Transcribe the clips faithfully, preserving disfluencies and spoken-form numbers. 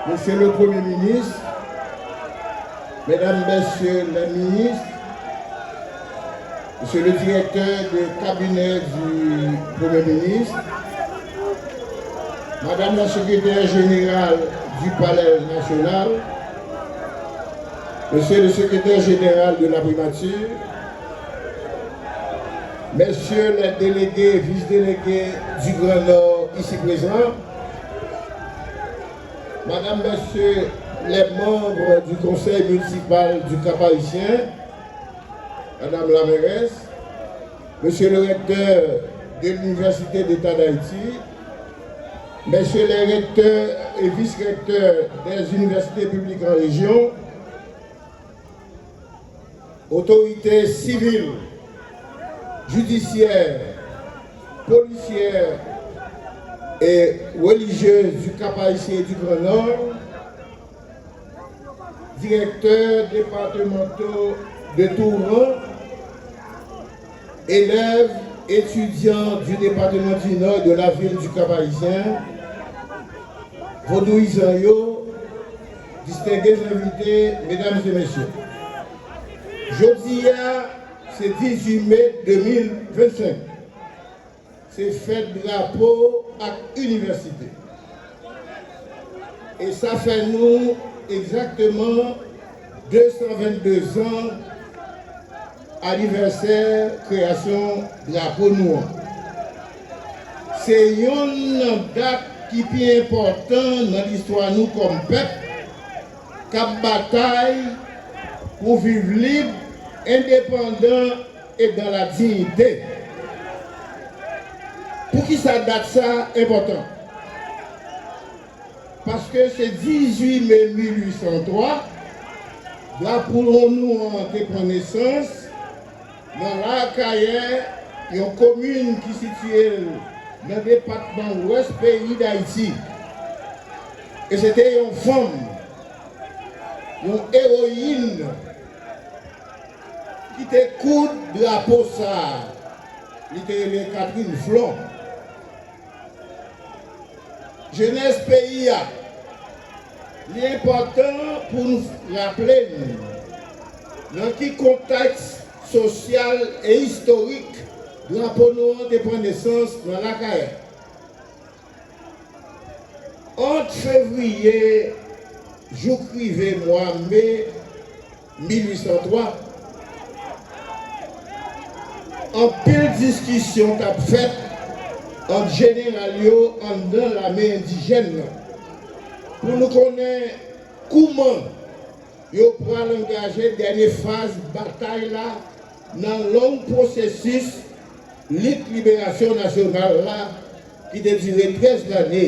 Monsieur le Premier ministre, Mesdames, Messieurs les ministres, Monsieur le directeur de cabinet du Premier ministre, Madame la secrétaire générale du Palais national, Monsieur le secrétaire général de la primature, Messieurs les délégués, vice-délégués du Grand Nord ici présents, Madame, Messieurs les membres du Conseil municipal du Cap-Haïtien, Madame la mairesse, Monsieur le recteur de l'Université d'État d'Haïti, Messieurs les recteurs et vice-recteurs des universités publiques en région, autorités civiles, judiciaires, policières et religieuses du Cap-Haïtien et du Grand Nord, directeurs départementaux de tout rang, élèves, étudiants du département du Nord et de la ville du Cap-Haïtien, vodouyizan yo, distenge envite, medam e mesye. Jodi a, se dizuit me de mil vennsenk. Se fèt drapo ak inivèsite. E sa fè nou egzakteman de san vennde zan anivèsè kreyasyon drapo nou an. Se yonn nan dat ki pi enpòtan nan listwa nou kòm pèp k ap batay pou viv lib, endepandan e dans la dignité. Poukisa dat sa enpòtan? Paske se dizuit me mil uit san twa, drapo nou an te pran nesans nan Lakayè, yon komin ki sitiye l nan depatman Lwès peyi Dayiti. E se te yon fanm, yon ewoyin, ki te koud drapo sa a. Li te rele Catherine Flon. Jenès peyi a, li enpòtan pou nou raple nou nan ki kontèks sosyal e istorik drapo nou an te pran nesans nan Lakayè. Ant fevriye jouk rive mwa me mil uit san twa, anpil diskisyon t ap fèt ant jeneral yo anndan lame endijèn nan pou nou konnen kouman yo pral angaje dènye faz batay la nan long pwosesis lit liberasyon nasyonal la ki te dire trèz lane.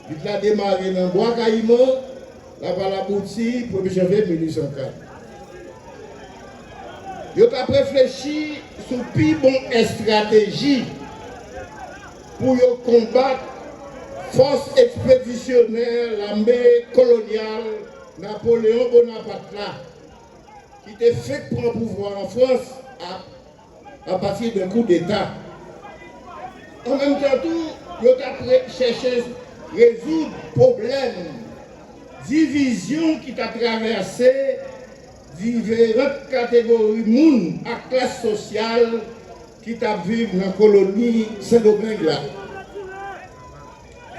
Lit la demare nan Bwa Kayiman, l ap al abouti premye janvye mil uit san kat. Yo t ap reflechi sou pi bon estrateji pou yo konbat fòs ekspedisyonè lame kolonyal Napoleon Bonaparte la, ki te fenk pran pouvwa an Frans a, apati de koudeta. An menm tan tou, yo t ap re-, chèche rezoud pwoblèm divizyon ki t ap travèse diferan kategori moun ak klas sosyal ki t ap viv nan koloni Sendomeng la.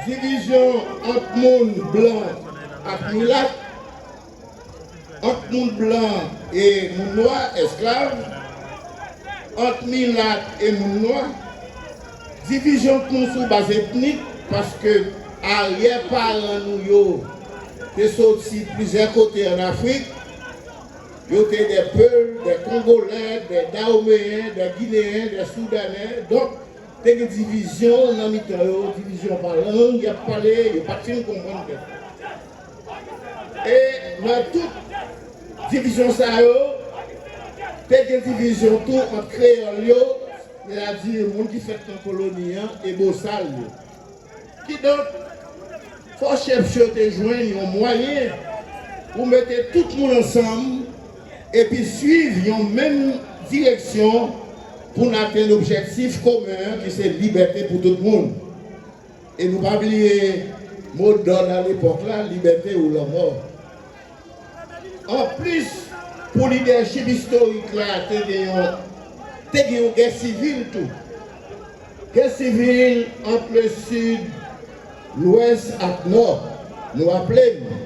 Divizyon ant moun blan ak milat, ant moun blan e moun nwa, esklav, ant milat e moun nwa, divizyon ant nou sou baz etnik, paske aryè paran nou yo te soti plizyè kote ann Afrik, yo te de Peul, de Kongolè, de Dawomeyen, de Gineyen, de Soudanè. Donk, te gen divizyon nan mitan yo, divizyon pa lang y ap pale, yo pa t fin konprann tèt yo. E nan tout divizyon sa yo, te gen divizyon tou ant kreyòl yo, sètadi moun ki fèt nan koloni an, e bosal yo. Kidonk, fò chèf yo te jwenn yon mwayen pou mete tout moun ansanm epi swiv yon menm direksyon pou n atenn objektif komen an ki se libète pou tout moun. E nou pa bliye, Mo dòd alepòk la, libète ou lanmò. Anplis, pou lidèchip istorik la, te gen yon, te gen yon gè sivil tou. Gè sivil ant le Sid, Lwès ak Nò. Nou raple n,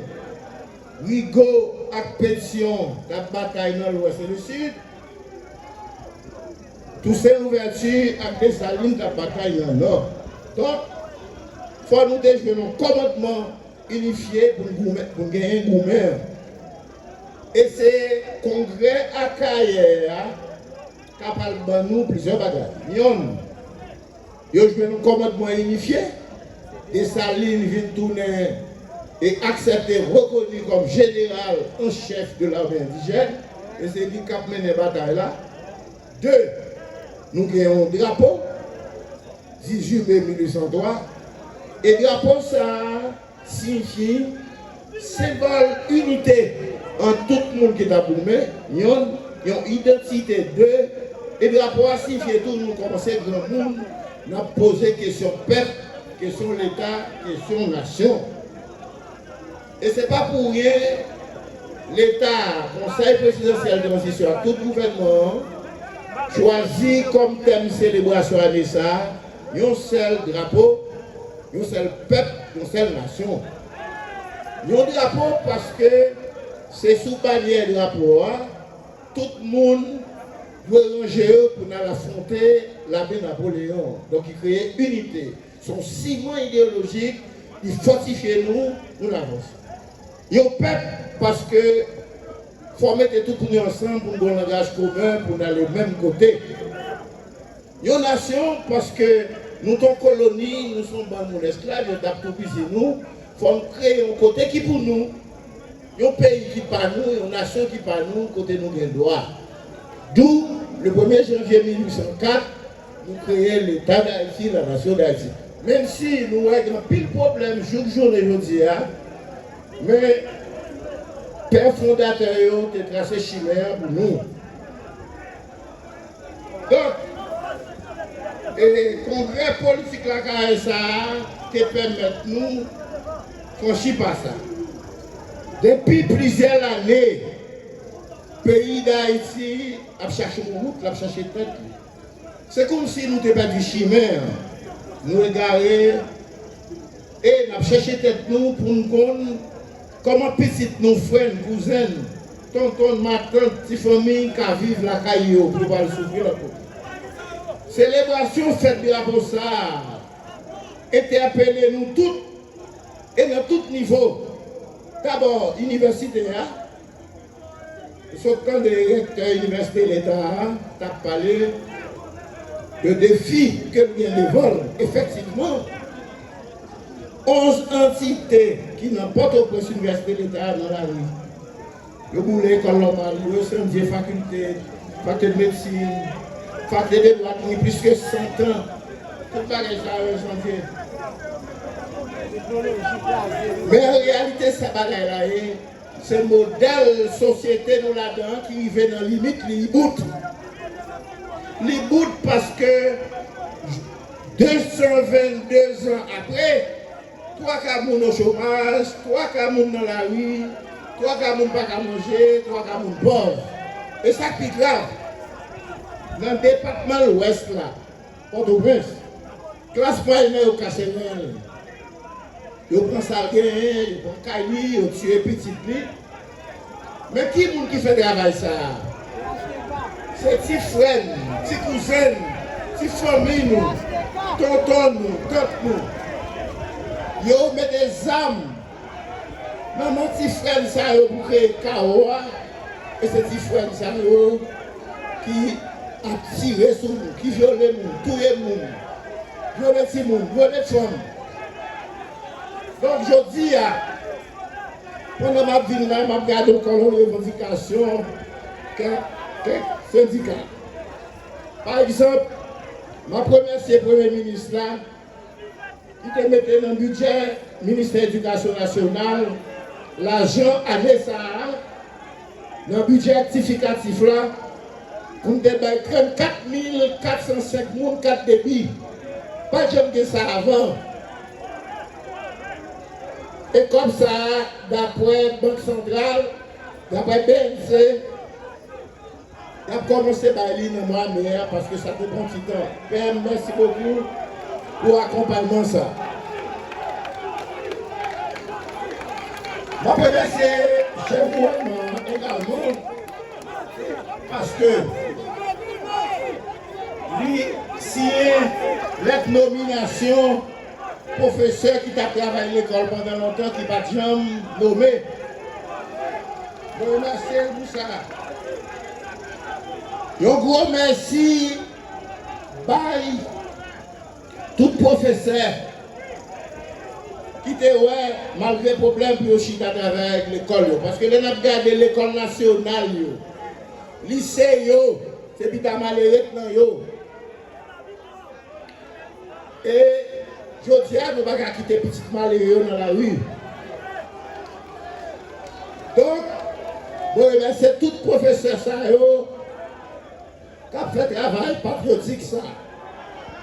Rigaud ak Pétion t ap batay nan Lwès e le Sid. Toussaint Louverture ak Desalin t ap batay nan Nò. Donk, fò nou te jwenn yon kòmandman inifye pou n goumen, pou n genyen goumen. E se kongrè Akayè a k ap al ban nou plizyè bagay. Yonn, yo jwenn yon kòmandman inifye. Desalin vin tounen e aksepte, rekoni kòm jeneral an chèf de lame endijèn. E se li k ap mennen batay la. De, nou gen yon drapo, dizuit me mil uit san twa, e drapo sa a siyifye senbòl inite ant tout moun ki t ap goumen, yonn, yon idantite, de, e drapo a siyifye tou nou kòmanse granmoun, n ap poze kesyon pèp, kesyon Leta, kesyon nasyon. E se pa pou ryen Leta, Konsèy Prezidansyèl Tranzisyon ak tout gouvènman an chwazi kòm tèm selebrasyon ane sa a yon sèl drapo, yon sèl pèp, yon sèl nasyon. Yon drapo paske se sou banyè drapo a tout moun dwe ranje yo pou n al afwonte lame Napoleyon. Donk, li kreye inite. Se yon siman ideyolojik, li fòtifye nou pou n avanse. Yon pèp, paske fò mete tout moun yo ansanm pou n gen yon langaj komen, pou n ale menm kote. Yon nasyon, paske nou t yon koloni, nou se yon bann moun esklav, yo t ap toupizi nou, fò n kreye yon kote ki pou nou. Yon peyi ki pa nou, yon nasyon ki pa nou, kote nou gen dwa. D'où, le premye janvye mil uit san kat, nou kreye Leta Dayiti, la nation d'Haïti. Menm si nou wè gen anpil pwoblèm jouk jounen jodi a, men pè fondatè yo te trase chimen an pou nou. Donk, e kongrè politik Lakayè sa a te pèmèt nou franchi pa sa. Depi plizyè lane, peyi Dayiti ap chache yon wout, l ap chache tèt li. Se kòmsi nou te pèdi chimen an, nou egare, e n ap chèche tèt nou pou n konn kòman pitit nou, frè n, kouzen n, tonton n, matant, ti fanmi n ka viv lakay yo pou yo pa al soufri lòt kote. Selebrasyon fèt drapo sa a entèpele nou tout e nan tout nivo. Dabò, inivèsite a, m sot tande rektè Inivèsite Leta a t ap pale de defi ke l gen devan l. Efektivman, onz antite ki nan Pòtoprens, Inivèsite Leta a nan lari. Yo boule lekòl nòmal, yo sendye fakilte, fakilte de medsin, fakilte de dwa ki gen plis ke san tan. Tout bagay sa yo sendye. Men an reyalite, sa bagay la ye, se modèl sosyete nou ladan an ki rive nan limit li, li bout. Li bout paske de san vennde zan apre, twa ka moun o chomaj, twa ka moun nan lari, twa ka moun pa ka manje, twa ka moun pòv. E sa k pi grav, nan depatman Lwès la, Pòtoprens, klas mwayèn nan yo kase ren l. Yo pran sa l genyen, yo pran kay li, yo tiye pitit li. Men ki moun ki fè travay sa a? Se ti frè n, ti kouzen n, ti fanmi nou, tonton nou, tant nou. Yo mete zam nan men ti frè n sa yo pou kreye kawo a. E se ti frè n sa yo ki ap tire sou nou, ki vyole moun, touye moun, vyole timoun, vyole fanm. Donk, jodi a, pandan m ap vin la, m ap gade yon kolonn revandikasyon kèk, kèk sendika. Pa egzanp, m ap remèsye Premye Minis la ki te mete nan bidjè Ministè Edikasyon Nasyonal lajan ane sa a, nan bidjè rektifikatif la, pou n te bay trannkat mil kat san senk moun kat debi. Pa t janm gen sa avan. E kòb sa a, dapre Bank Santral, dapre B N C, y ap kòmanse bay li nan mwa me a, paske sa te pran ti tan. P M, mèsi bokou pou akonpayman sa. M ap remèsye chèf gouvènman an egalman, paske li siyen lèt nominasyon pwofesè ki t ap travay lekòl pandan lontan ki pa t janm nome. Mwen remèsye l pou sa. Yon gwo mèsi bay tout pwofesè ki te wè, malgre pwoblèm, pou yo chita travay avèk lekòl yo. Paske lè n ap gade lekòl nasyonal yo, lise yo, se pita malere k nan yo. E jodi a, nou pa ka kite pitit malere yo nan lari. Donk, mwen remèsye tout pwofesè sa yo k ap fè travay patriyotik sa.